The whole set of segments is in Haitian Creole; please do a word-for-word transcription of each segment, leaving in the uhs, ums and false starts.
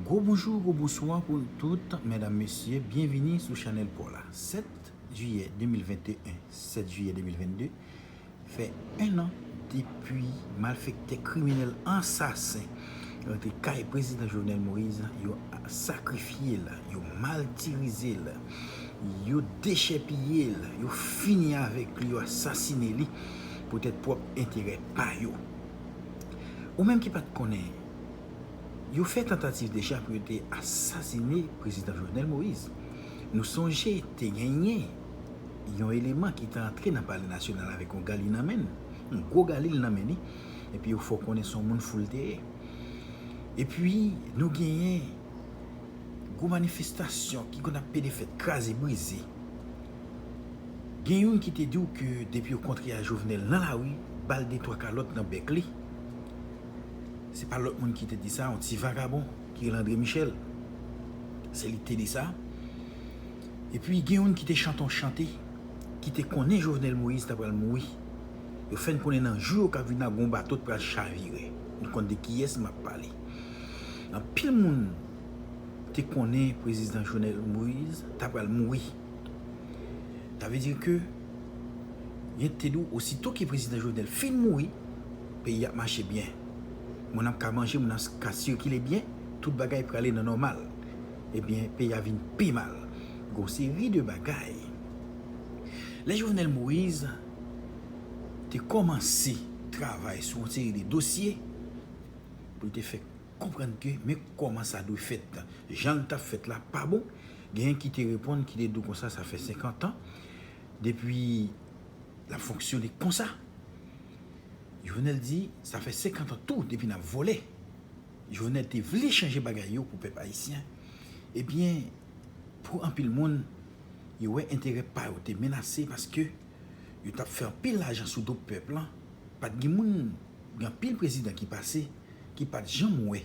Gwo bonjou, gwo bonswa pou nou tout, medam, mesye, byenvini sou chanèl pa w la. Sèt jiyè de mil venteyen, sèt jiyè de mil vennde, fè en an depi malfektè, kriminèl, ansasen rantre kay prezidan Jovenel Moïse, yo sakrifye l, yo matirize l, yo dechèpiye l, yo fini avèk li, yo asasine li poutèt pwòp enterè pa yo. Ou menm ki pa t konnen, yo fè tantativ deja pou yo te asasine prezidan Jovenel Moïse. Nou sonje te genyen yon eleman ki te antre nan Palè Nasyonal avèk yon gali nan men l, yon gwo gali l nan men li, epi yo fè w konnen se yon moun fou l te ye. Epi, nou genyen gwo manifestasyon ki konn ap pede fèt, kraze, brize. Gen youn ki te di w ke depi yo kontre a Jovenel nan lari, ba l de twa kalòt nan bèk li. Se pa lòt moun ki te di sa, yon ti vagabon ki rele André Michel. Se li ki te di sa. Epi gen youn ki te chante yon chante, ki te konnen Jovenel Moïse ta pral mouri. Yo fè n konnen nan jou yo k ap vin la, gon bato t pral chavire. Nou konn de kiyès m ap pale. Anpil moun te konnen prezidan Jovenel Moïse ta pral mouri. Sa vle di ke, gen te di w, osito ke prezidan Jovenel fin mouri, peyi ap mache byen. Moun ap ka manje, moun ap ka sikile byen, tout bagay prale nan nòmal. Ebyen, peyi a vin pi mal. Gon seri de bagay. Lè Jovenel Moïse te kòmanse travay sou yon seri de dosye, pou l te fè konprann ke men kòman sa dwe fèt. Jan l t ap fèt la pa bon. Genyen ki te reponn, ki te di w konsa, sa fè senkant an depi l ap fonksyone konsa. Jovenel di, sa fè senkant an tou depi n ap vòlè. Jovenel te vle chanje bagay yo pou pèp ayisyen. Ebyen, pou anpil moun, yo wè enterè pa yo te menase paske yo t ap fè anpil lajan sou do pèp lan. Pa t gen moun, gen anpil prezidan ki pase, ki pa t janm wè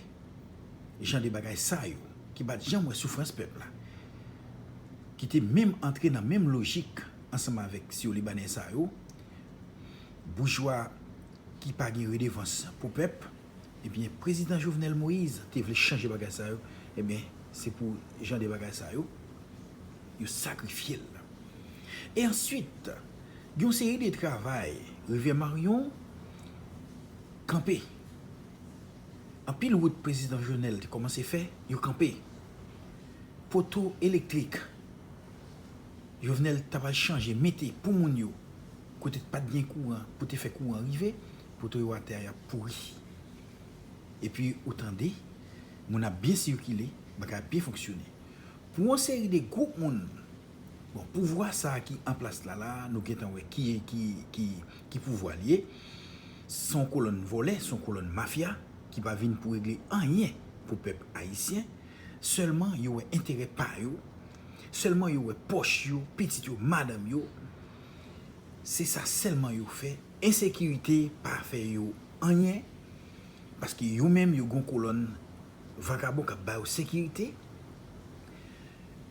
jan de bagay sa yo, ki pa t janm wè soufrans pèp la, ki te menm antre nan menm lojik ansanm avèk siwo libanè sa yo, boujwa ki pa gen redevans pou pèp, ebyen, prezidan Jovenel Moïse te vle chanje bagay sa yo, ebyen, se pou jan de bagay sa yo, yo sakrifye l. E answit, gen yon seri de travay Rivyè Maryon kanpe. Anpil wout prezidan Jovenel te kòmanse fè, yo kanpe. Poto elektrik, Jovenel ta pral chanje, mete pou moun yo, kote pa t gen kouran, pou te fè kouran rive, poto yo atè a, y ap pouri. Epi ou tande, moun ap byen sikile, bagay ap byen fonksyone. Pou yon seri de gwoup moun, bon, pouvwa sa a ki an plas la, la, nou gentan wè ki, ki, ki, ki pouvwa l ye. Se yon kolonn vòlè, se yon kolonn mafya ki pa vin pou regle anyen pou pèp ayisyen. Sèlman yo wè enterè pa yo, sèlman yo wè pòch yo, pitit yo, madanm yo. Se sa sèlman yo fè. Ensekirite pa fè yo anyen, paske yo menm yo gon kolonn vagabon k ap ba yo sekirite.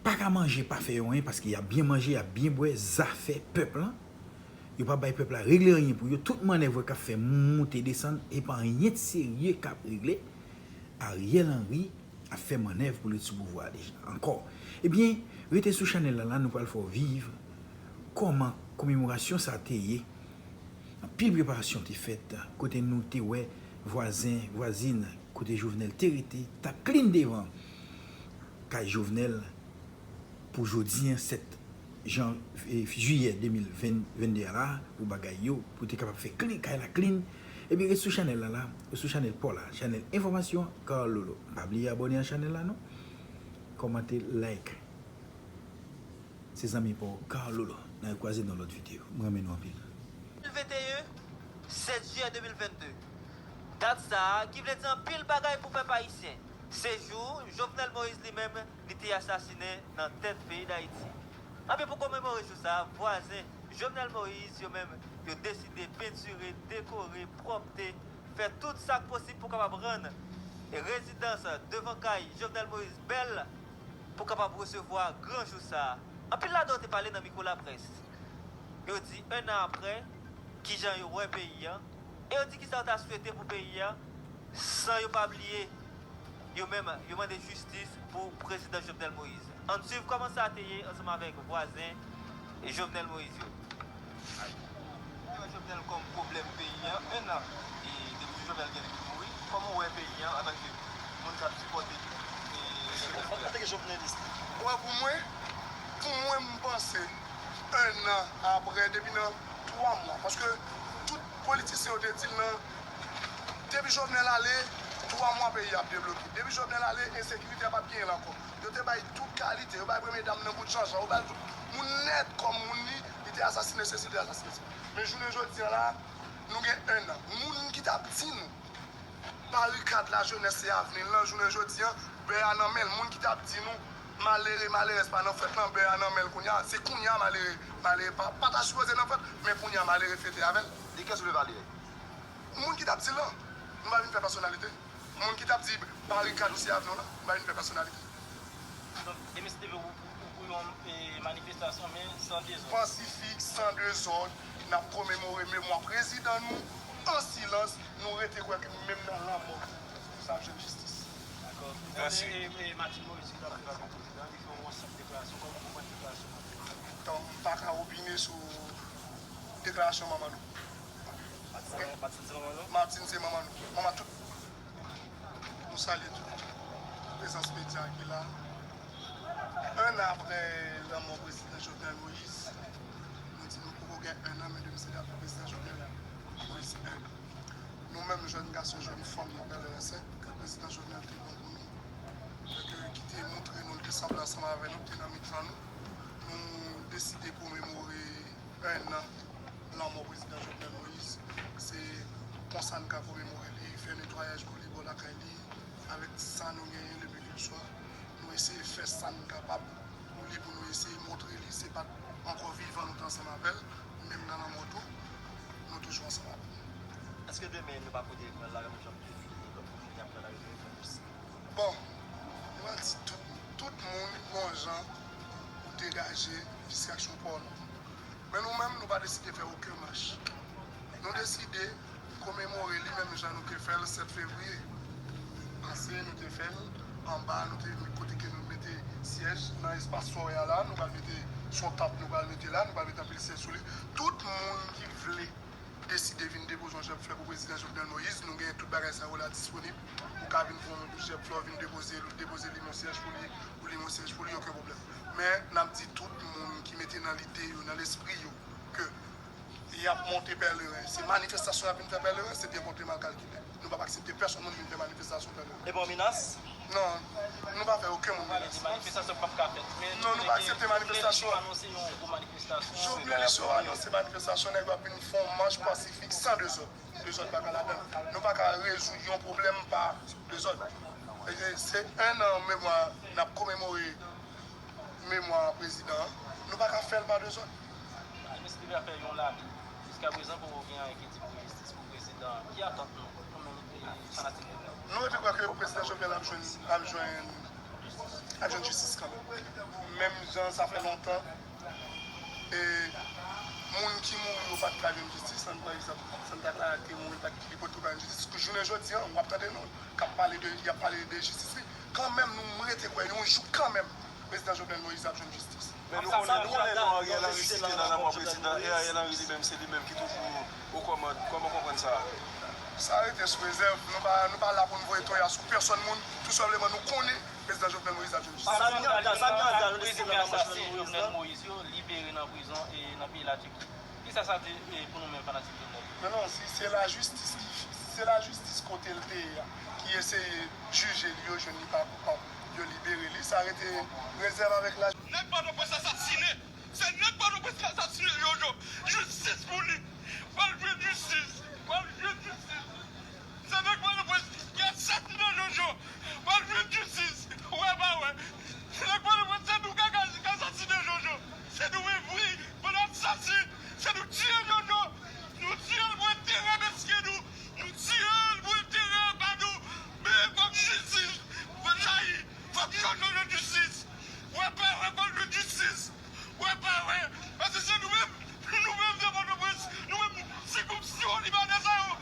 Pa ka manje pa fè yo anyen, paske y ap byen manje, y ap byen bwè, zafè pèp lan. Yo pa bay pèp la regle anyen pou yo. Tout mannèv k ap fè moute desann, e pa anyen de serye k ap regle. Ariel Henry ap fè mannèv pou l ret sou pouvwa a deja ankò. Ebyen, rete sou chanèl la, la nou pral fè w viv kòman komemorasyon sa te ye. Anpil preparasyon te fèt, kote nou te wè vwazen, vwazin, kote Jovenel te rete, t ap klin devan kay Jovenel pou jodi a, sèt jan, e, jiyè de mil vennde a la, pou bagay yo, pou te kapab fè klin, kay la klin. Ebyen, ret sou chanèl la, la, ret sou chanèl pa w la, chanèl enfòmasyon Carlolo. Pa bliye abòne a chanèl la, non. Kòmante, like. Se zanmi pa w, Carlolo. N a rekwaze nan lòt videyo. Mwen renmen nou anpil. Venteyen, sèt jiyè de mil vennde. Dat sa a, ki vle di anpil bagay pou pèp ayisyen. Se jou Jovenel Moïse li menm, li te asasinen nan tèt peyi Dayiti. Anben, pou komemore jou sa a, vwazen Jovenel Moïse yo menm, yo deside pentire, dekore, pwòpte, fè tout sa k posib pou kapab rann rezidans devan kay Jovenel Moïse bèl, pou kapab resevwa gran jou sa a. Anpil ladan yo te pale nan mikwo laprès. Yo di, en an aprè, kijan yo wè peyi a, e yo di kisa yo ta swete pou peyi a, san yo pa bliye Yo menm, yo mande jistis pou Prezidan Jovenel Moïse. Ann swiv kòman sa te ye ansanm avèk vwazen Jovenel Moïse yo. Jovenel kòm pwoblèm peyi a, enn an, e depi Jovenel gen li mouri, kòman w wè peyi a antanke moun k ap sipòte, e, Jovenel? Antanke jovenelis. Wè, pou mwen, pou mwen, m panse, enn an apre, depi nan twa mwa, paske tout politisyen yo te di l nan, depi Jovenel ale, twa mwa peyi a ap debloke. Depi Jovenel ale, ensekirite a p ap genyen l ankò. Yo te bay tout kalite, yo bay premye dam nan bout janjan, yo bay l tout. Moun nèt kòm moun li, li te asasine sesi, li te asasine sa. Men jounen jodi a la, nou gen enn an. Moun ki t ap di nou, barikad lajenès se avni l lan, jounen jodi a, bè a nan men l. Moun ki t ap di nou, malere, malerèz pa nan fèt lan, bè a nan men l kounye a. Se kounye a malere, malere pa, pa ta sipoze nan fèt, men kounye a malere fete avè l. De kiyès ou vle pale? Moun ki t ap di l lan, nou pa vin fè pèsonalite. Moun ki t ap di barikad ou se avni w lan, nou pa vin fè pèsonalite. Donk, M S T V ou, ou, ou pou yon, e, manifestasyon, men san dezòd. Pasifik, san dezòd, n ap komemore memwa prezidan nou, an silans, nou rete kwè ke menm nan lanmò, nou sa ap jwenn jistis. Dakò. Mèsi. E, e, e Martine Moïse ki t ap fè avèk prezidan, li fè yon sèt deklarasyon. Kòman w konprann deklarasyon Martine? Donk, m pa ka opine sou deklarasyon manman nou. Martine, Martine se manman nou? Martine se manman nou. Manman tout. Nou salye tout prezans medya ki la. Enn an apre lanmò prezidan Jovenel Moïse, nou di nou poko gen enn an, men depi se dapre prezidan Jovenel Moïse enn an. Nou menm jèn gason, jèn fanm nan Bèlè Sèk, ke prezidan Jovenel te bon pou nou, ke ki te montre nou l te sanble ansanm avè nou, te nan mitan nou, nou deside komemore enn an lanmò prezidan Jovenel Moïse. Se konsa n ka komemore li, fè netwayaj pou li bò lakay li, avèk sa nou genyen, lepekilswa. Nou eseye fè sa n kapab pou li, pou nou eseye montre li se pa t ankò vivan nou te ansanm avè l, menm nan lanmò tou, nou toujou ansanm avè l. Èske demen nou pa pote pran lari menm jan pou li, lòt moun y ap pran lari pou yo fè osi? Bon, nou pral di tout, tout moun gon jan pou degaje distraksyon pa w lan. Men nou menm, nou pa deside fè okenn mach. Nou deside komemore li menm jan nou te fè l sèt fevriye pase, nou te fè l anba, nou te kote ke nou mete syèj nan espas forè a la, nou pral mete, se yon tab nou pral mete la, nou pral mete anpil syèj sou li. Tout moun ki vle deside vin depoze yon jèb flè pou prezidan Jovenel Moïse, nou gen tout bagay sa yo la disponib. Ou ka vin fè yon jèb flè, vin depoze, depoze li nan syèj pou li, ou li nan syèj pou li, okenn pwoblèm. Men, n ap di tout moun ki mete nan lide yo, nan lespri yo, ke y ap monte Pèleren, se manifestasyon y ap vin fè Pèleren, se byen konte mal kalkile. Nou p ap aksepte pèsonn moun vin fè manifestasyon Pèleren. E pa yon menas? Non, nou pa fè okenn moun menas. Manifestasyon p ap ka fèt. Non, nou pa aksepte manifestasyon. Jovenel Moïse anonse yon gwo manifestasyon. Jovenel Moïse anonse manifestasyon, nèg yo ap vin fè yon mach pasifik san dezòd. Dezòd pa ka ladan l. Nou pa ka rezoud yon pwoblèm pa dezòd. E se enn an memwa, n ap komemore memwa prezidan an, nou pa ka fè l pa dezòd. M S T V ap fè yon lane. Jiskaprezan, poko gen anyen ki di pou jistis pou prezidan an. Ki atant nou, nou menm, e, fanatik Jovenel? Nou rete kwè ke prezidan Jovenel ap jwenn, ap jwenn, ap jwenn jistis kanmenm. Menm jan sa fè lontan, e, moun ki mouri yo pa t ka jwenn jistis, ann pran egzanp, Santa Clara te mouri, li pa t, li potko pa jwenn jistis. Jounen jodi a, w ap tande nou k ap pale de, y ap pale de jistis li. Kanmenm, nou, m rete kwè yon jou kanmenm, prezidan Jovenel Moïse ap jwenn jistis. Men nou konnen, nou konnen non, Ariel Henry site nan lanmò prezidan, e Ariel Henry li menm, se li menm ki toujou o kòmand. Kòman w konprann sa? Sa rete sou rezèv. Nou pa, nou pa la pou n voye toya sou pèsonn moun, tou senpleman nou konnen prezidan Jovenel Moïse ap jwenn jistis. Sa nou gade, sa nou gade, nou deside nan lanmò Jovenel Moïse la. Libere nan prizon e nan peyi Latiki. Kisa sa vle, e, pou nou menm fanatik Jovenel? Men non, si se lajistis ki, si se lajistis kote l te ye a, ki eseye jije li, yo jwenn li pa koupab, yo libere li, sa rete rezèv avèk la. Nèg Pòtoprens asasine! Se nèg Pòtoprens ki asasine Jojo! Jistis pou li! Pral jwenn jistis! Pral jwenn jistis! Se nèg Pòtoprens ki asasine Jojo! Pral jwenn jistis! Ou wè pa wè! Se nèg Pòtoprens, se nou k, k, k asasine Jojo! Se nou menm wi! Pandan l sòti, se nou tiye Jojo! Nou tiye l pou enterè mesye nou! Nou tiye l pou enterè pa nou! Men fòk jistis! Fòk jayi! Fòk Jojo jwenn jistis! Ou wè pa wè, pral jwenn jistis! Ou wè pa wè! Paske se nou menm, nou menm de Pòtoprens, nou menm, se gwoup siwo libanè sa yo,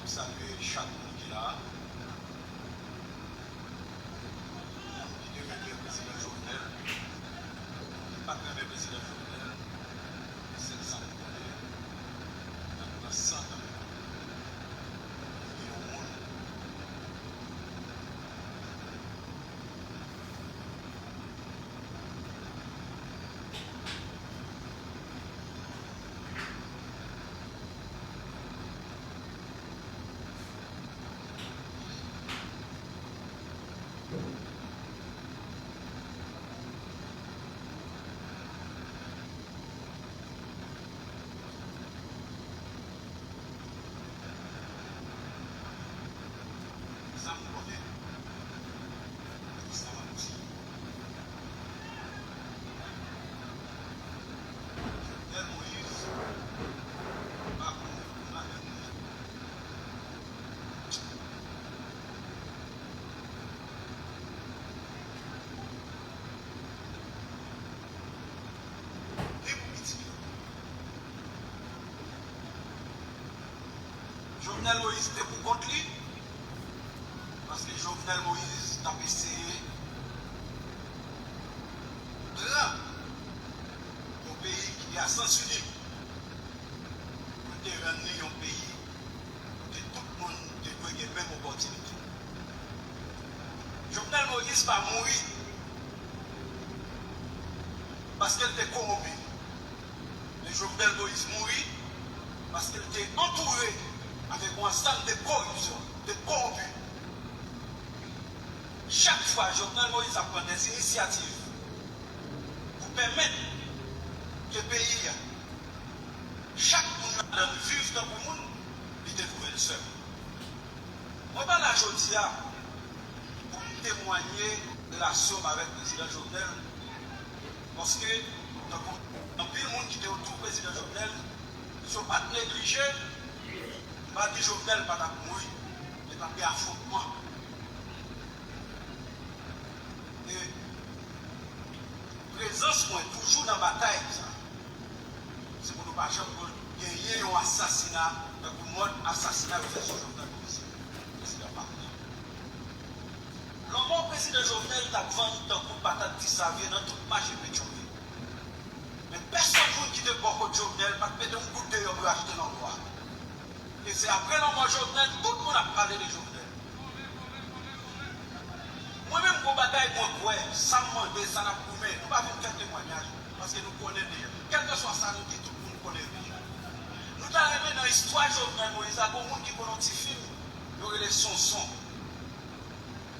Salye chak moun ki la a. Moun ki te renmen prezidan Jovenel, moun ki pa t renmen prezidan Jovenel, sèl sa m konnen, nan pran san tan. Yon moun. Sa m konnen, sa m ap di. Jovenel Moïse pa konn madanm li. Ni pou pitit yo. Jovenel Moïse te pou kont li, paske Jovenel Moïse t ap eseye pran yon peyi ki te a sans inik, pou te rann li yon peyi kote tout moun te dwe gen menm opòtinite. Jovenel Moïse pa mouri paske l te kowonpi. Men Jovenel Moïse mouri paske l te antoure avèk yon ansanm de koripsyon, de kowonpi. Chak fwa Jovenel Moïse ap pran de inisyativ pou pèmèt ke peyi a, chak moun ladan l viv tankou moun, li te twouve l sèl. Mwen pa la jodi a pou m temwanye relasyon m avèk prezidan Jovenel, paske, tankou anpil moun ki te otou prezidan Jovenel, si yo pa t neglije, m pa di Jovenel pa t ap mouri, men t ap gen afwontman. E prezans mwen toujou nan batay sa, se pou nou pa janm genyen yon asasina tankou mòd asasina yo fè sou Jovenel Moïse, prezidan pa t la. Lanmò prezidan Jovenel t ap vann tankou patat disavye nan tout mache Petyonvil. Men pèsonn moun ki te bò kot Jovenel pa t mete yon goud deyò pou yo achte lanmò a. E se apre lanmò Jovenel, tout moun ap pale de Jovenel. Mwen menm, gon bagay mwen kwè, sa m mande, sa n ap goumen, nou pa vin fè temwanyaj, paske nou konnen l deja. Kèlkeswa sa nou di, tout moun konnen l deja. Nou ta renmen nan istwa Jovenel Moïse la, gon moun ki konn yon ti fim, yo rele Sonson.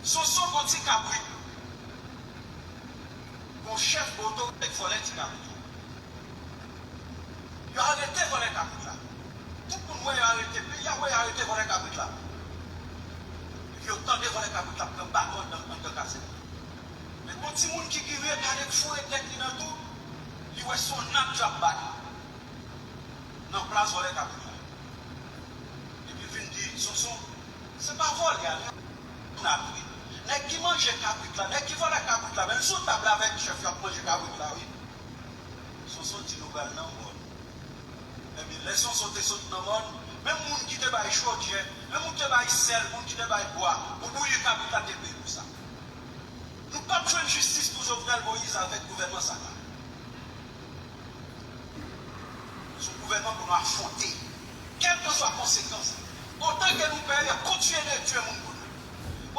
Sonson gon ti kabrit. Gon chèf, gon otorite k vòlè ti kabrit yo. Yo arete vòlè kabrit la. Tout moun wè yo arete, peyi a wè yo arete vòlè kabrit la. Epi yo tande vòlè kabrit la pran baton anndan, anndan kazèn. Men gon timoun ki gire kale k foure tèt li nan twou, li wè se yon nab k ap bat li nan plas vòlè kabrit la. Epi l vin di, Sonson, se pa vòlè a, nab wi. Nèg ki manje kabrit la, nèg ki vòlè kabrit la, menm sou tab la avèk chèf yo ap manje kabrit la, wi. Sonson di nou pral nan mòn. Ebyen, lè Sonson te sot nan mòn, menm moun ki te bay chodyè, menm moun ki te bay sèl, moun ki te bay bwa, pou bouyi kabrit la te peye pou sa. Nou p ap jwenn jistis pou Jovenel Moïse avèk gouvènman sa la. Se yon gouvènman pou nou afwonte, kèlkeswa konsekans. Otan ke nou pè yo, y ap kontinye detwi moun pou nou.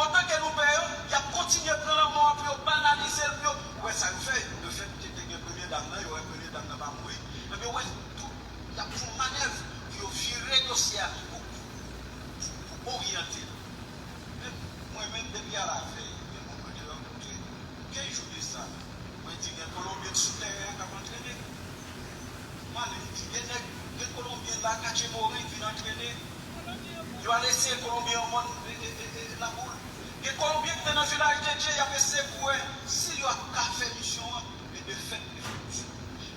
Otan ke nou pè yo, y ap kontinye pran lanmò an pou yo banalize l, pou yo, ou wè sa yo fè, lefètke te gen premye dam nan, yo wè premye dam nan pa mouri, ebyen, ou wè, tou, y ap fè yon manèv pou yo vire dosye a pou, pou, pou oryante l. Men mwen menm, depi a la vèy, gen moun mwen te rankontre. Gen jou de sa, mwen di gen Kolonbyen sou tèren an k ap antrene. M ale, m di gen nèg, gen Kolonbyen la, katye Moren, k vin antrene. Yo al eseye Kolonbyen an mòn, e, e, e, e, Laboul. Gen Kolonbyen ki te nan Vilaj de Dye, y ap eseye pou wè si yo ap ka fè misyon an. Men defèt, defèt.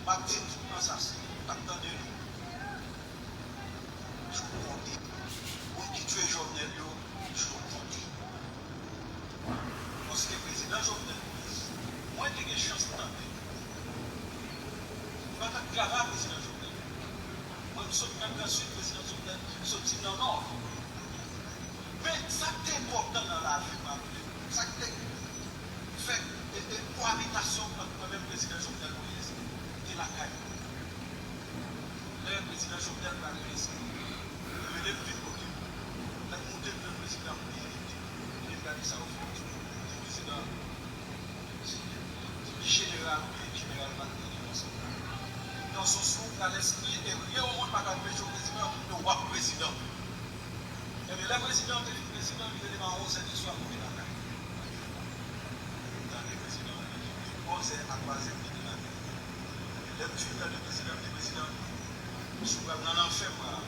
M ap di tout ansanm, n ap tande nou. Jou konte. Moun ki tiye Jovenel yo, jou yo konte. Paske prezidan Jovenel Moïse, mwen te gen chans tande. M pa t ap travay a prezidan Jovenel. Mwen, m sot nan Gran Sid, prezidan Jovenel soti nan Nò. enpòtan nan lavi m, m raple m. Sa ki te fè e, e, koabitasyon ant mwen menm prezidan Jovenel Moïse e lakay mwen. Lè prezidan Jovenel pral rele, yo rele m vin kote m. Lè m moute m jwenn prezidan, m te, m te gade sa yo fè, m di, prezidan, jeneral oubyen jeneral pa t gen nan sa. Nan sòs ou nan lespri, e ryen o monn pa ka anpeche w prezidan, e w ap prezidan. Ebyen, lè prezidan an te vin prezidan, li rele m a onz è di swa pou vin lakay. M tande prezidan an, li di, onz è a twa zè m te lakay. Ebyen, lè m fin tande prezidan, m di, prezidan, si w pral nan lanfè m la,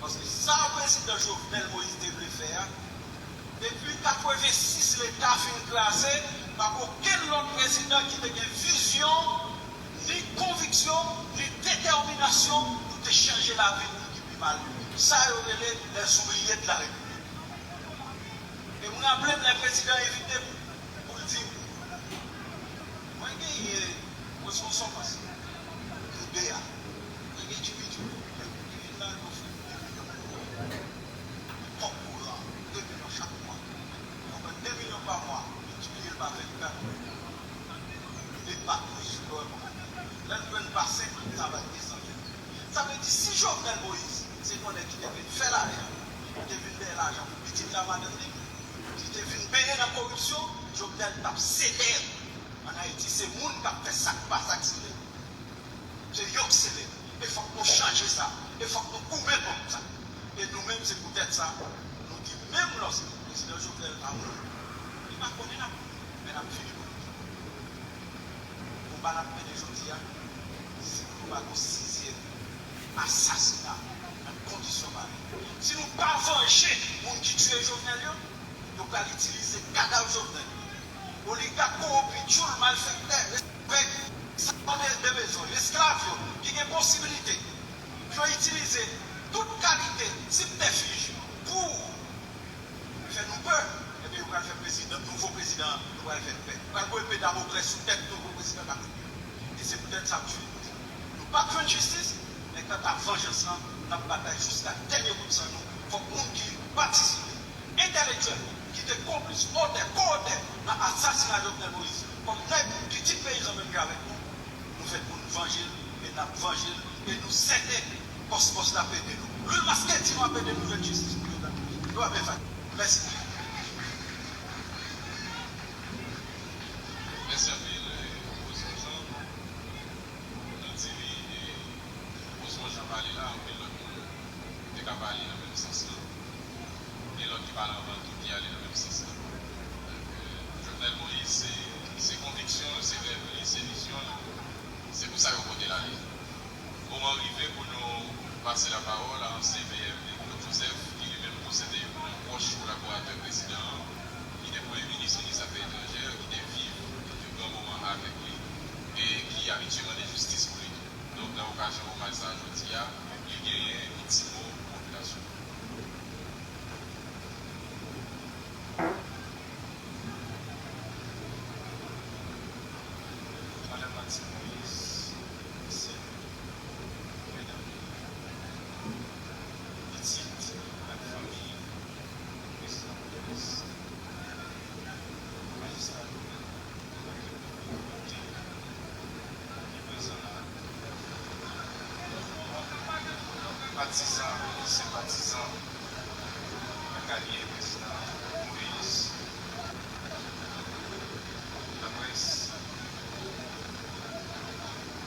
paske sa prezidan Jovenel Moïse te vle fè a, depi katrevensis leta fin kraze, pa okenn lòt prezidan ki te gen vizyon, ni konviksyon, ni detèminasyon pou te chanje lavi moun ki pi mal yo. Sa yo rele les oubliés de la République. E m raple m lè prezidan envite m pou l di m, mwen genyen responsablite pou de a. Mwen gen Jimmy Junior, li vin la, li ofri m de milyon dola. Kòb kouran, de milyon chak mwa. Mwen pran de milyon pa mwa, miltipliye l pa vennkat, li pa plis lò. Lè l jwenn pa senk, sa bay de san. Sa vle di, si Jovenel Moïse se yon nèg ki te vin fè lajan, li te vin bay lajan pou pitit l ak madanm li, li te vin benyen nan koripsyon, Jovenel t ap sele. Ann Ayiti, se moun k ap fè sa k pa sa k sele. Se yo k sele. E fòk nou chanje sa. E fòk nou goumen kont sa. E nou menm, se poutèt sa, nou di, menm lòske prezidan Jovenel pa mouri, li pa konnen n ap mouri, men n ap fini pou nou di. Konba n ap mennen jodi a, si nou pa gon sizyèm asasina nan kondisyon parèy, si nou pa vanje moun ki tiye Jovenel yo, yo pral itilize kadav Jovenel. Oligak kowonpi, tchoul, malfektè, revèk, savon de, de bezwen, esklav yo, ki gen posibilite pou yo itilize tout kalite sibtèfij pou fè nou pè, ebyen, yo pral fè prezidan, nouvo prezidan an, yo pral fè l pè. Yo pral voye epe Damoklès sou tèt nouvo prezidan Dapit. E se poutèt sa m di nou, nou p ap jwenn jistis, men kanta vanjans lan, n ap batay jiska dènye gout san nou. Fòk moun ki patisipe, entèlektyèl, ki te konplis, otè, ko-otè nan asasina Jovenel Moïse, kòm nèg, pitit peyizan menm jan avèk nou, nou fèt pou n vanje l, e n ap vanje l, e nou sèten pòs pòs la ap ede nou. Lwil maske di nou ap ede nou jwenn jistis pou Jovenel Moïse. Nou ap evakiye. Mèsi. Mèsi anpil, eh, Rosemond Jean. Nan di li, eh, Rosemond Jean pale la, anpil lòt moun te ka pale nan menm sans lan. Gen lòt ki pale anvan l tou ki ale nan menm sans lan. Donk, eh, Jovenel Moïse, se, se konviksyon l, se rèv li, se vizyon l. Se pou sa yo pote l ale. Moman rive pou nou pase lapawòl a ansyen V M Claude Joseph, ki li menm tou se te youn nan pwòch kolaboratè prezidan an, ki te premye minis, minis afè etranjè, ki te viv de gran moman avèk li, e ki abitye mande jistis pou li tou. Donk, nan okazyon omaj sa a jodi a, li genyen yon ti mo pou popilasyon. Madan Martine Moïse, sè m, medam li, pitit ak fanmi prezidan Moïse, majistra Jovenel, ki prezan la, patizan, senpatizan ak alye prezidan Moïse, laprès,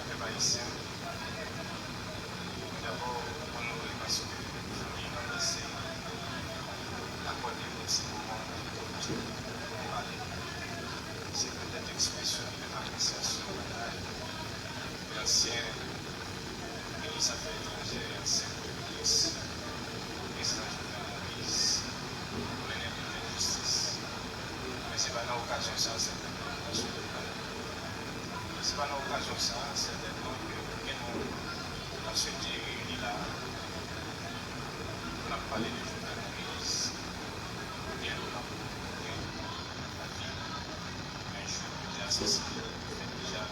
pèp ayisyen, mwen dabò onore paske fanmi an lese akòde mwen ti moman pou nou pale. Se petèt ekspresyon de apresyasyon bay ansyen minis afè etranjè, ansyen premye minis, prezidan Jovenel Moïse, pou mennen petèt jistis. Men se pa nan okazyon sa a, sètènman, nou sou Se pa nan okazyon sa a, sètènman, ke okenn moun pa swete reyini la a pou n ap pale de Jovenel Moïse, oubyen nou p ap koute lavi yon jèn ki te asasinen, ki fèt deja.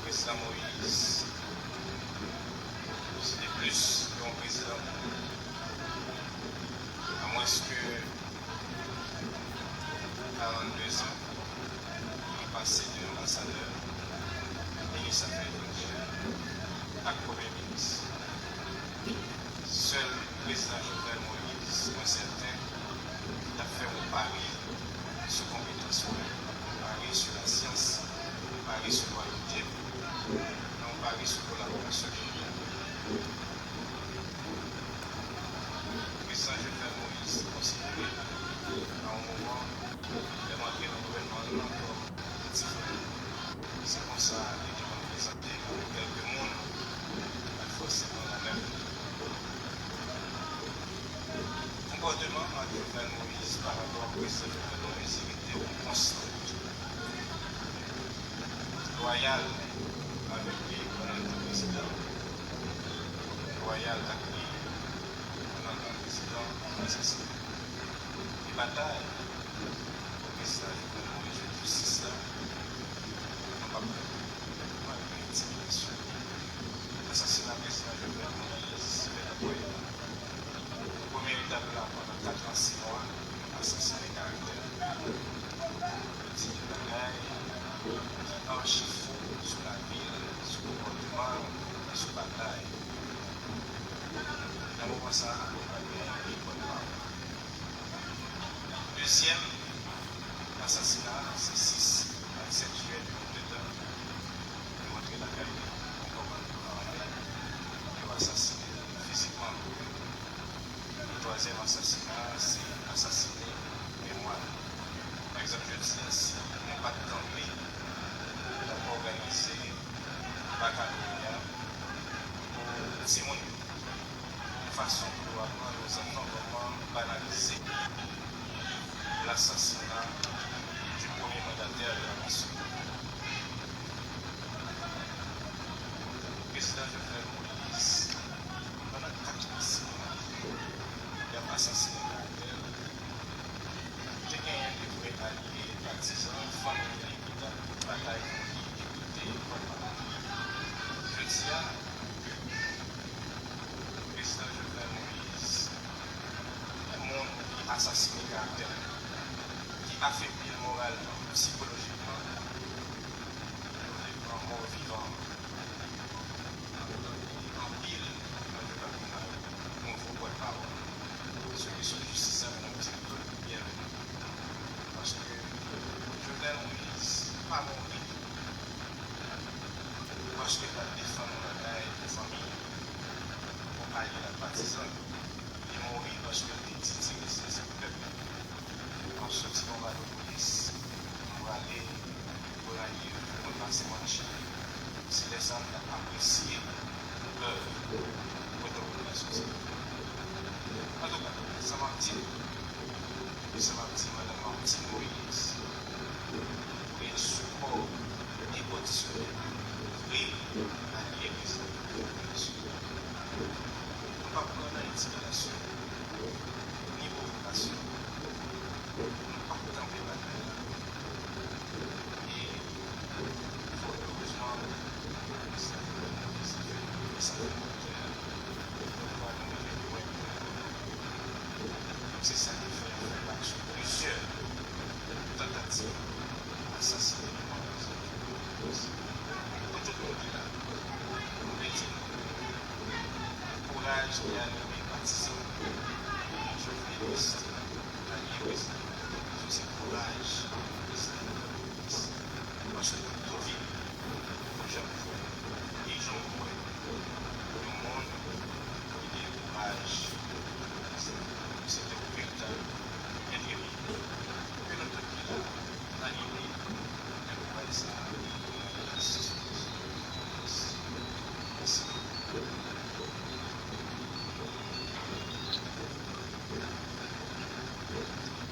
Prezidan Moïse, se te plis ke yon prezidan. Sèl prezidan Jovenel Moïse, mwen sèten, ki t ap fè w pari sou konpetans mwen, pari sou lasyans, pari sou lwayaltem, yon pari sou kolaborasyon nou. Prezidan Jovenel Moïse konsidere nan yon moman lè m antre nan gouvènman an kòm yon ti frè. Se konsa li te konn prezante kèlke moun, pa fòseman mwen menm. Konpòteman m ak Jovenel Moïse pa rapò ak prezidan Jovenel Moïse rete yon konstan. Lwayal avèk li pandan l te prezidan. Lwayal ak li pandan l pa prezidan, asasinen. E batay pou prezidan Jovenel Moïse jwenn jistis la, nou p ap pran malgre entimidasyonn. Asasina prezidan Jovenel Moïse fèt apre premye etap la pandan kat an sis mwa, asasinen karaktè l. Yo di de bagay ki achi fo sou lavi l, sou konpòteman l, sou batay. Nan moman sa a, nou pa gen anpil pòtpawòl. Dezyèm asasina a, se sis ak sèt jiyè de an de tan. Yo rantre lakay li, yon kòmandan ame, yo asasinen l fizikman. E twazyèm asasina a, se asasinen memwa l. Pa egzanp, jodi a, si nou pa t kanpe, nou t ap òganize bakaloreya pou timoun yo, yon fason pou yo aprann aux enfants kòman banalize l'assassinat du premier mandataire de la nation. Prezidan Jovenel Moïse, pandan kat an sis mwa, y ap asasinen karaktè l, te genyen de vrè alye, patizan, fanmi li ki t ap batay pou li, e ki te pòtpawòl li. Jodi a, prezidan Jovenel Moïse, moun ki asasinen karaktè l, ki afebli l moralman, sikolojikman, yo vle pran mò vivan. Anpil nan yo pa gen nouvo pòtpawòl sou kesyon jistis la, men nou di tout byenveni. Paske Jovenel Moïse pa mouri paske l t ap defann yon bagay pou fanmi l, pou alye l ak patizan l. Li mouri paske l te di dirije pèp la. M ap soti Konbado Polis, m prale Gonayiv, mwen pase Mannchè. Se lè sa a m t ap apresye Love, kote w vin la soti. Antouka, sa m ap di, e sa m ap di madan Martine Moïse, pou gen sipò enkondisyonèl, vre alye prezidan Jovenel Moïse. Nou p ap pran nan entimidasyon, ni pwovokasyon. Nou p ap kanpe batay la. E fòt erezman, prezidan Jovenel Moïse fè yon mesaj volonte a. Donk, pa nou rive lwen. Donk, se sa ki fè yo fè bak sou plizyè tantativ asasinen prezidan Jovenel Moïse. Pou tout moun ki la, m vle di nou, kouraj ki anime patizan Jovenelis, alye prezidan Jovenel Moïse, se kouraj prezidan Jovenelis. Paske nou tou vini, nou janm jwenn, e jan w wè, yon moun ki gen kouraj, se te yon veritab enmi. Ke nou tout ki la, anime, men kouraj sa a, mèsi.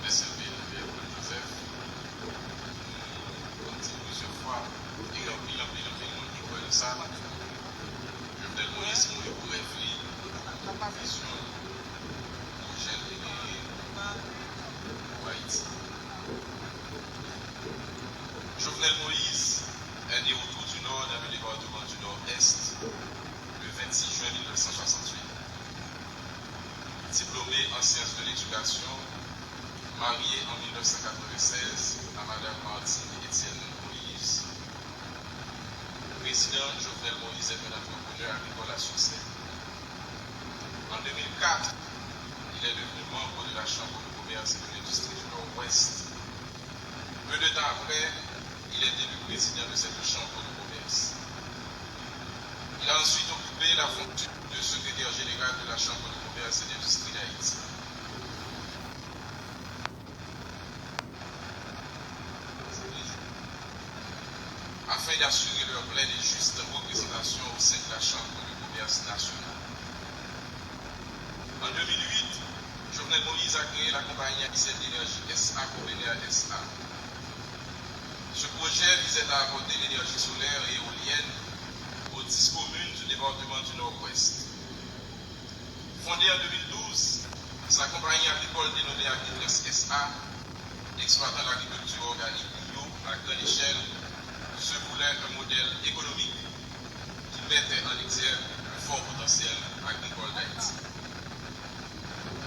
Mèsi anpil, Pierre Paul Joseph. Kòm di plizyè fwa, e gen anpil, anpil, anpil moun ki kwè nan sa. Jovenel Moïse mouri pou rèv li, vizyon pwojè l te genyen pou Ayiti. Jovenel Moïse est né au Trou du Nord, dans le département du Nord-Est, le vingt-six juin mille neuf cent soixante-huit. Diplômé en sciences de l'éducation, marié en mille neuf cent quatre-vingt-seize à Madame Martine Étienne Moïse. Président Jovenel Moïse est un entrepreneur agricole à succès. En En deux mille quatre, il est devenu membre de la Chambre de commerce et de l'industrie du Nord-Ouest. Peu de temps après, il est élu président de cette chambre de commerce. Il a ensuite occupé la fonction de secrétaire général de la Chambre de commerce et d'industrie d'Haïti. Afin d'assurer leur pleine et juste représentation au sein de la Chambre de commerce nationale. En deux mille huit, Jovenel Moïse a créé la compagnie haïtienne d'énergie S A, Copener S A. Ce projet visait à apporter l'énergie solaire et éolienne aux dix communes du département du Nord-Ouest. Fondée en deux mille douze, sa compagnie agricole dénommée Agritrans S A, exploitant l'agriculture organique bio à grande échelle, se voulait un modèle économique qui mettait en exergue le fort potentiel agricole d'Haïti.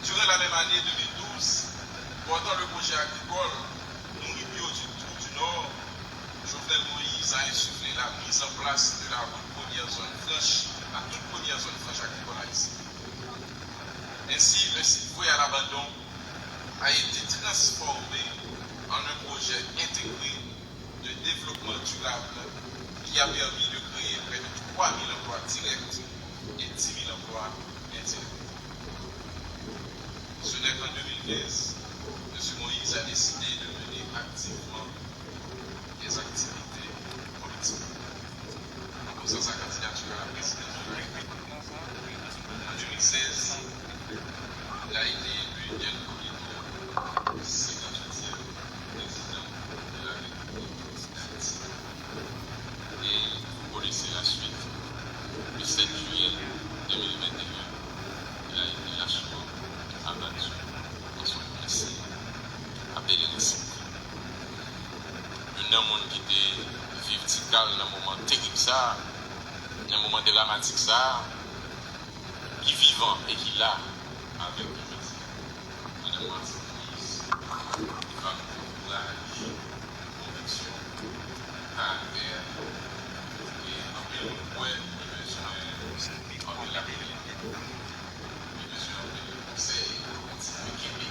Durant la même année deux mille douze, portant le projet agricole Nouri Bio du Trou du Nord, Jovenel Moïse a insufflé la mise en place de la toute première zone franche, la toute première zone franche agricole haïtienne. Ainsi, un site voué à l'abandon a été transformé en un projet intégré de développement durable qui a permis de créer près de trois mille emplois directs et dix mille emplois indirects. Ce n'est qu'en deux mille quinze, Monsieur Moïse a décidé de mener activement des activités politiques. En posant sa candidature à la présidence de la République en deux mille seize, il a été élu dès le premier tour cinquante-huitième président de la République d'Haïti. Et vous connaissez la suite. Le sept juillet deux mille vingt et un, il a été lâchement abattu dans son domicile à Bèlè Lèsèk. Youn nan moun ki te viv ti ka l nan moman terib sa a, nan moman dramatik sa a, ki vivan e ki la avèk nou jodi a. Madan Martine Moïse, fanm de kouraj, de konviksyon, de karaktè, e anpil moun kwè li bezwen anpil lapriyè. Li bezwen anpil konsèy pou l kontinye kenbe.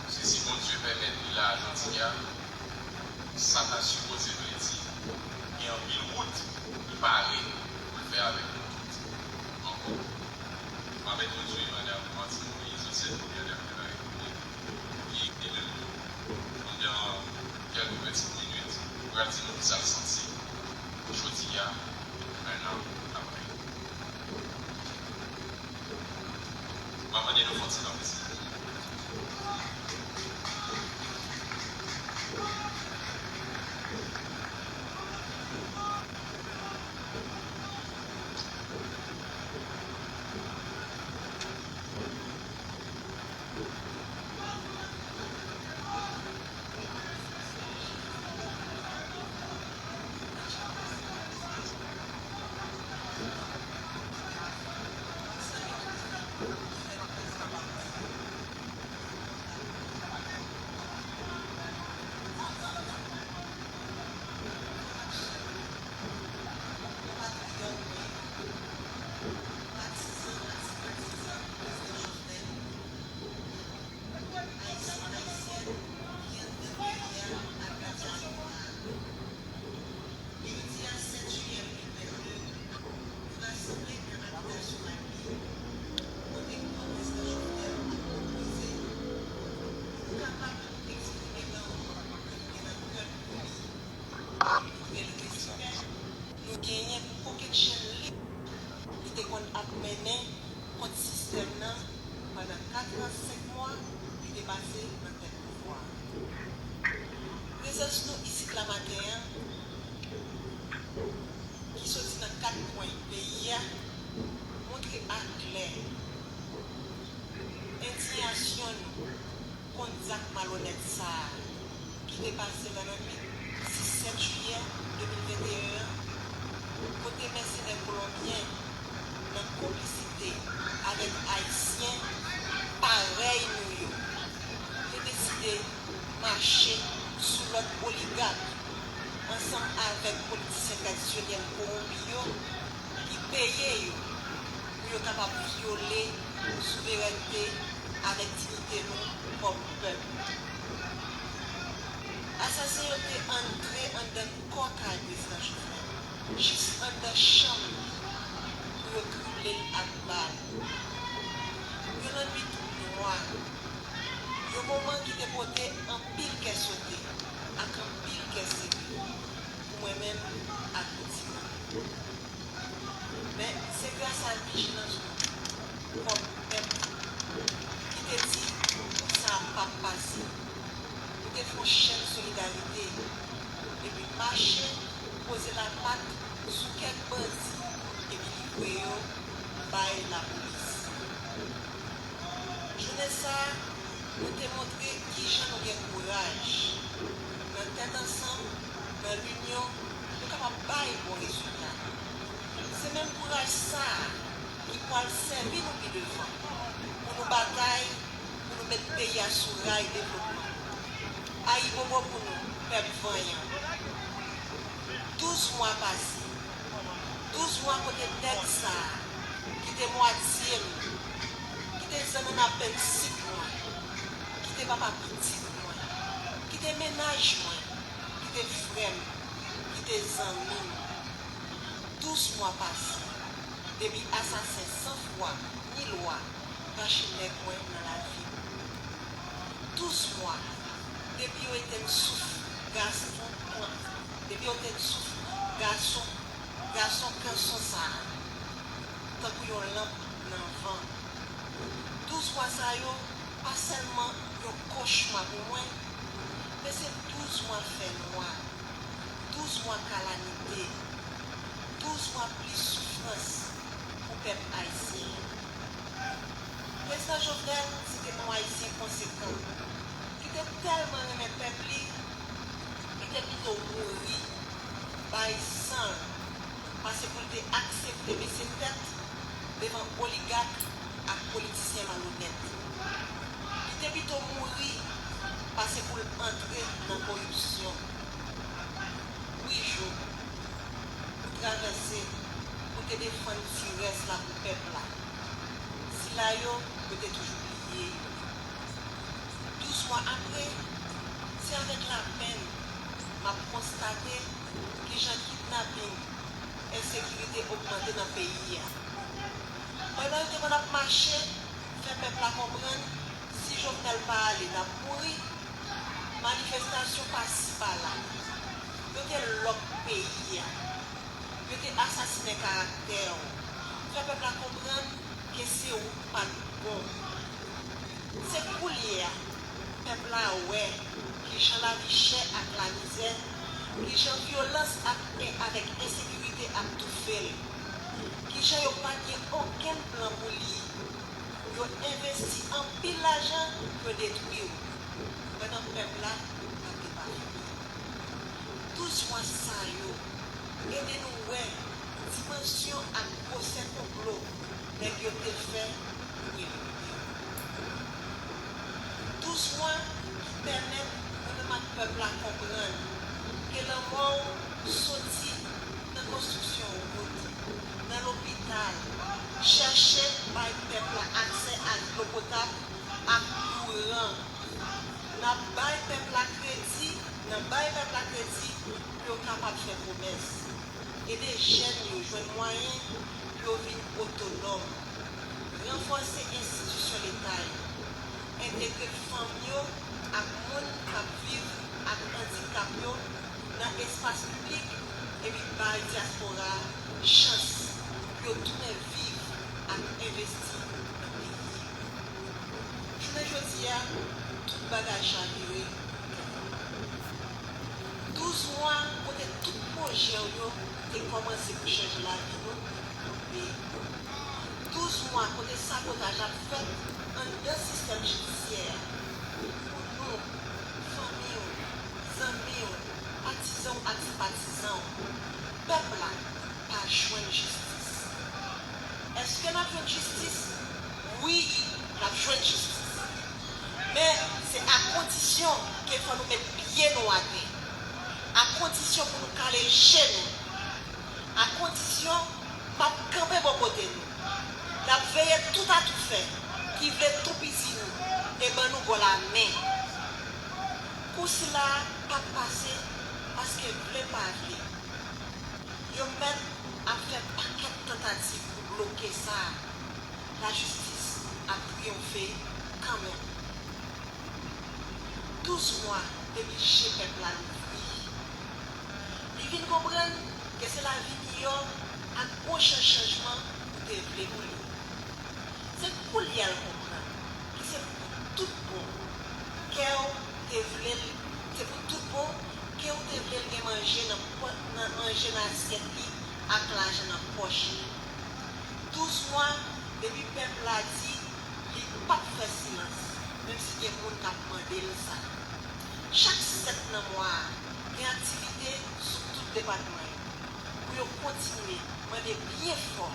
Paske si Bondye pèmèt li la jodi a, sa ta sipoze vle di gen anpil wout li pare pou l fè avèk nou tout ankò. M ap entwodui Madan Martine Moïse, ansyen premyè dam de la Repiblik, ki li menm tou, pandan kèlke pètit minit, pral di nou kisa l santi jodi a, en an apre. M ap mande nou fè yon ti tan pou sa. Jodi a, sèt jiyè de mil venndez, nou rasanble nan abitasyon Mately, kote ke Prezidan Jovenel ap konpoze, pou nou kapab eksprime lanmou ke nou gen nan kè nou pou li. Malgre l te sipè, nou genyen pou kokennchenn lit li te konn ap mennen kont sistèm nan pandan kat an senk mwa li te pase nan tèt pouvwa a. Prezans nou isit la maten an, ki soti nan kat kwen peyi a, montre aklè endiyasyon nou kont zak malonèt sa a ki te pase nan lannwit sis sèt jiyè de mil venteyen an, kote mèsenè kolonbyen, nan konplisite avèk Ayisyen parèy nou yo, te deside mache sou lòd oligak ansanm avèk politisyen tradisyonèl kowonpi yo ki peye yo pou yo kapab vyole souverènte avèk diyite nou kòm pèp. Asasen yo te antre anndan kò kay Prezidan Jovenel, jis anndan chanm li, pou yo trible l ak bal. Yon lannwit nwa, yon moman ki te pote anpil kè sote ak anpil kè sere pou mwen menm ak pou timoun. Men, se gras a vijilans nou, kòm pèp, ki te di kou sa a p ap pase. Nou te fè yon chèn solidarite, epi mache poze lapat sou kèk bandi, epi livre yo bay lapolis. Jounen sa a, nou te montre kijan nou gen kouraj. Nan tèt ansanm, nan linyon, nou kapab bay bon rezilta. Se menm kouraj sa a ki pral sèvi nou pi devan pou nou batay, pou nou met peyi a sou ray devlopman. Ayibobo pou nou, pèp vanyan. Douz mwa pase. Douz mwa kote nèg sa a, ki te mwatye m, ki te zanmi m apensik mwen, ki te papa pitit mwen, ki te mennaj mwen, ki te frè m, ki te zanmi m. Douz mwa pase depi asasen san fwa ni lwa rache nèg mwen nan lavi m. Douz mwa depi yo etenn souf gason, depi yo etenn souf gason, gason kanson sa a, tankou yon lanp nan van. Douz mwa sa yo pa sèlman yon kochma pou mwen, men se douz mwa fènwa, douz mwa kalamite, douz mwa plis soufrans pou pèp ayisyen an. Prezidan Jovenel se te yon Ayisyen konsekan, ki te tèlman renmen pèp li, li te pito mouri, bay san l, pase pou l te aksepte bese tèt devan oligak ak politisyen malonèt. Li te pito mouri pase pou l antre nan koripsyon. Wi, jou, ou travèse, ou te defann ti rès la pou pèp la. Sila yo, yo te toujou bliye yo. Douz mwa apre, se avèk lapenn m ap konstate kijan kidnaping, ensekirite ogmante nan peyi a. Pandan yo te konn ap mache, fè pèp la konprann, si Jovenel pa ale, n ap mouri, manifestasyon pasi pala. Yo te lòk peyi a. Yo te asasinen karaktè w, fè pèp la konprann ke se ou k pa t bon. Se koulye a, pèp la wè kijan lavi chè ak lamizè, kijan vyolans ak, avèk ensekirite ap toufe l, kijan yo pa t gen okenn plan pou li. Yo envesti anpil lajan pou yo detwi w, pandan pèp la ap depafini. Douz mwa sa yo ede nou wè dimansyon ak gwosè konplo nèg yo te fè pou elimine w. Douz mwa ki pèmèt mwen menm ak pèp la konprann ke lanmò w soti nan konstriksyon wout, nan lopital, chèche bay pèp la aksè ak dlo potab ak kouran. N ap bay pèp la kredi, n ap bay pèp la kredi pou yo kapab fè pwomès. Ede jèn yo jwenn mwayen pou yo vin otonòm. Ranfòse enstitisyon Leta yo. Entegre fanm yo ak moun k ap viv ak andikap yo nan espas piblik epi bay dyaspora a chans pou yo tounen viv ak envesti nan peyi yo. Jounen jodi a, tout bagay chavire. Douz mwa kote tout pwojè w yo te kòmanse pou chanje lavi nou kanpe. Douz mwa kote sabotaj ap fèt anndan sistèm jidisyè a. Pou nou, fanmi w, zanmi w, patizan w ak senpatizan w, pèp la pa jwenn jistis. Èske n ap jwenn jistis? Wi, n ap jwenn jistis. Men, se a kondisyon ke fò nou met pye nou atè. A kondisyon pou nou kale je nou. A kondisyon m ap kanpe bò kote nou. N ap veye tout atoufè ki vle toupizi nou e ban nou gòl a men. Kou sila a p ap pase paske vle pa vle. Yo mèt ap fè pakèt tantativ pou bloke sa. Lajistis ap triyonfe kanmenm. Douz mwa depi je pèp la louvri. Li vin konprann ke se lavi miyò ak bon jan chanjman ou te vle pou li. Se koulye a l konprann ke se pou tout bon kè w te vle l, se pou tout bon ke w te vle l gen manje nan pò-, nan manje nan asyèt li ak lajan nan pòch li. Douz mwa depi pèp la di li p ap fè silans, menm si gen moun k ap mande l sa. Chak sèt nan mwa a, gen aktivite sou tout depatman yo pou yo kontinye mande byen fò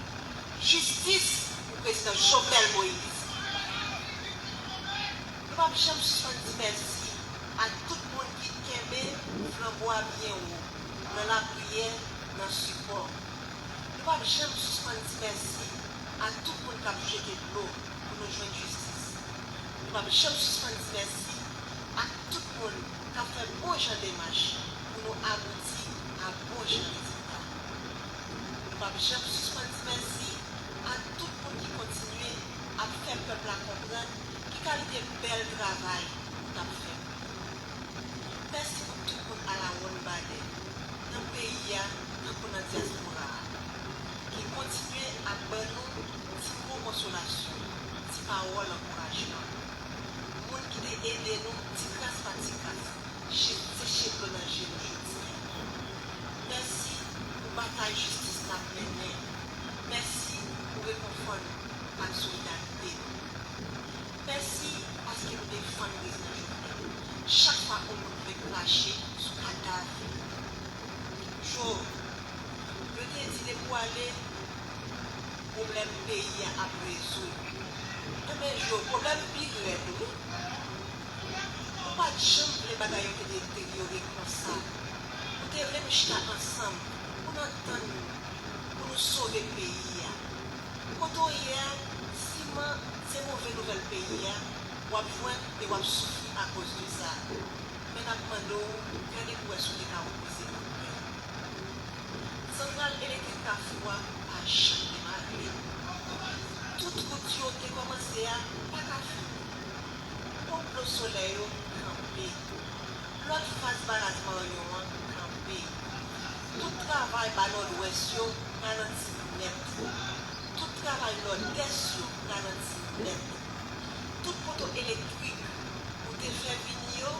jistis pou prezidan Jovenel Moïse. Nou p ap janm sispann di mèsi a tout moun ki kenbe flanbo a byen wo nan lapriyè, nan sipò. Nou p ap janm sispann di mèsi a tout moun k ap jete dlo pou nou jwenn jistis. Nou p ap janm sispann di mèsi ak tout moun k ap fè bon jan demach pou nou abouti a bon jan rezilta. Nou p ap janm sispann di mèsi a tout moun ki kontinye ap fè pèp la konprann ki kalite bèl travay nou t ap fè pou yo. Mèsi pou tout moun alawonnbadè nan peyi a tankou nan dyaspora a, ki kontinye ap ban nou ti mo konsolasyon, ti pawòl ankourajman. Moun ki te ede nou ti kras pa ti kras, je-, seche dlo nan je nou jodi a. Mèsi pou batay jistis n ap mennen. Mèsi pou rekonfò nou ak solidarite nou. Mèsi paske nou defann prezidan Jovenel chak fwa yon moun vle krache sou kadav li. Jo, yo te di depi w ale, pwoblèm peyi a ap rezoud. Enben, Jo, pwoblèm pi rèd, wi. Ou pa t janm vle bagay yo te deteryore konsa. Ou te vle nou chita ansanm pou n antann nou, pou nou sove peyi a. Kote w ye a, siman se move nouvèl peyi a w ap jwenn e w ap soufri akoz de sa. Men n ap mande w, gade pou w wè si w te ka repoze nan pè. Santral elektrik Kafou a pa janm demare. Tout wout yo te kòmanse a pa ka fini. Ponp dlo solèy yo kanpe. Lòt faz baraj Maryon an kanpe. Tout travay ba Nòdwès yo ralanti nèt. Tout travay Nòdès yo ralanti nèt. Tout poto elektrik ou te fè vini yo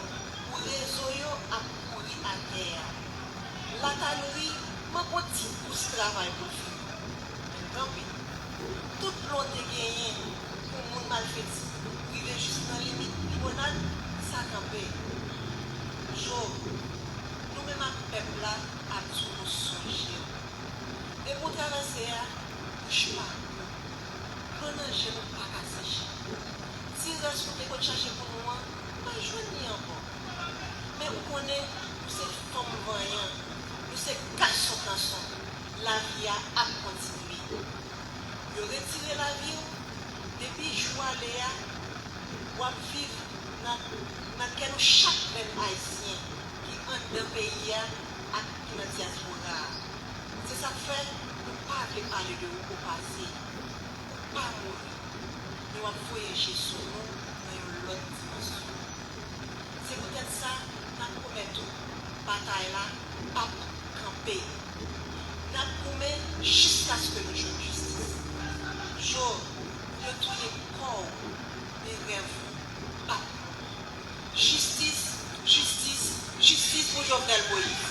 pou rezo yo ap pouri atè a. Latalri manke yon ti pous travay pou l fini. Men kanpe. Tout plan w te genyen pou moun malfeti rive jis nan limit limonad, sa kanpe. Jo, nou menm ak pèp la ap di w nou sonje w. Depi w travèse a, bouch pa kou. Dlo nan je nou pa ka seche. Ti rès nou te konn chache pou nou an, nou pa jwenn li ankò. Men ou konnen, nou se fanm vanyan, nou se gason kanson. Lavi a ap kontinye. Yo retire lavi w, depi jou w ale a, w ap viv nan, nan kè nou chak grenn Ayisyen ki anndan peyi a ak ki nan dyaspora a. Se sa k fè nou pa vle pale de ou o pase. Ou pa mouri, men w ap voye je sou nou nan yon lòt dimansyon. Se poutèt sa, n ap pwomèt ou, batay la p ap kanpe. N ap goumen jiskaske nou jwenn jistis. Jo, yo touye kò w, men rèv ou p ap mouri. Jistis, jistis, jistis pou Jovenel Moïse.